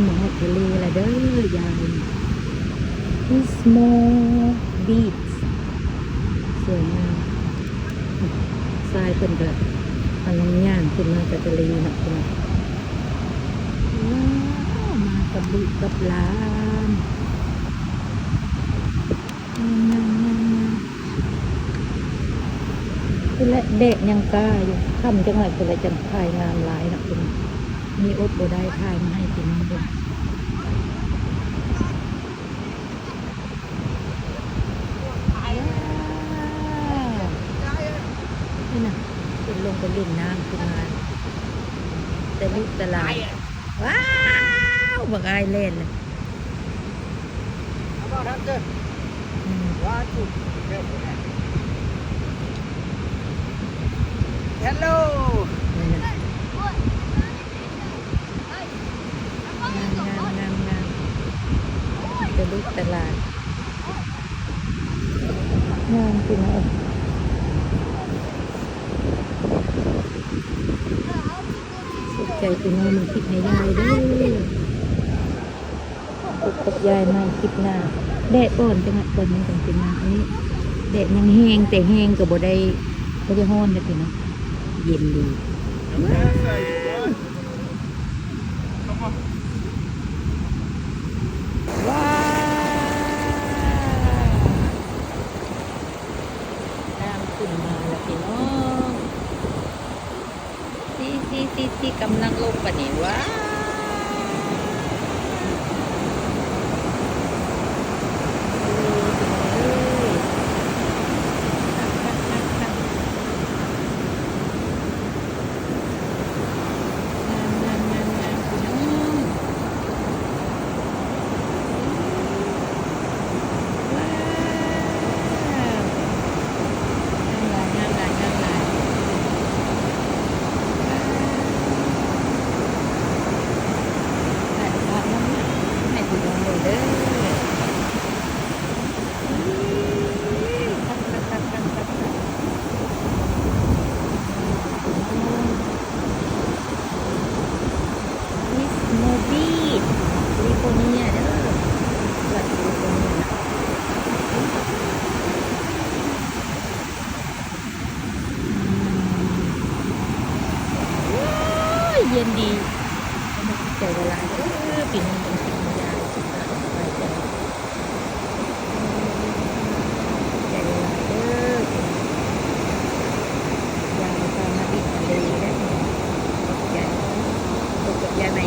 ມາຮອດທະເລແລ້ວເດີຍາຍ. It's more beach ສວຍງາມ. ຊາຍເພິ່ນກໍກຳລັງຍ່າງຂຶ້ນມາຈາກທະເລເນາະພີ່ນ້ອງ. ວ້າວ ມາກັບລູກກັບຫຼານ. ງາມໆໆໆ ພຸ້ນແຫຼະ ແດດຍັງກ້າຢູ່ ຄ່ຳຈັກໜ້ອຍພຸ້ນແຫຼະ ຈັ່ງຖ່າຍງາມຫຼາຍເນາະພີ່ນ້ອງ. ມີອົດບໍ່ໄດ້ ຖ່າຍມາໃຫ້ພີ່ນ້ອງເບິ່ງ. ວ້າວ ນີ້ນະ ເພິ່ນລົງໄປຫຼິ້ນນ້ຳຂຶ້ນມາ ແຕ່ລູກແຕ່ຫຼານ. ວ້າວ ບັກອ້າຍແລ່ນເລີຍ. ອືມ Hello ນີ້ນະ ງາມໆໆໆ ແຕ່ລູກແຕ່ຫຼານ ງາມພີ່ນ້ອງ. ຂອບໃຈພີ່ນ້ອງ ເບິ່ງຄລິບໃຫ້ຍາຍເດີ. ພົບກັບຍາຍໃໝ່ຄລິບໜ້າ. ແດດອ່ອນຈັງ ອ່ອນມັນຈັ່ງເປັນຫຍັງ. ອັນນີ້ແດດຍັງແຮງ ແຕ່ແຮງກໍບໍ່ໄດ້ ບໍ່ໄດ້ຮ້ອນເດ້ພີ່ນ້ອງ ເຢັນດີ. ວ້າວ ນ້ຳຂຶ້ນມາແລ້ວພີ່ນ້ອງ. ທີ່ ທີ່ ທີ່ ທີ່ກຳລັງລົງບາດນີ້. ວ້າວ ເອີ ພີ່ນ້ອງເອີຍ ຄັກໆໆໆ ງາມໆໆໆ ພີ່ນ້ອງ. ວ້າວ ງາມຫຼາຍ ງາມຫຼາຍ ງາມຫຼາຍ. ຖ່າຍພາບງາມໆໃຫ້ພີ່ນ້ອງເບິ່ງເດີ. ຄັກໆໆໆໆ. It's more beach California ເດີ ລັດ California ນະ. ໂອ້ຍ ເຢັນດີ ຂອບໃຈຫຼາຍໆເດີ ພີ່ນ້ອງ.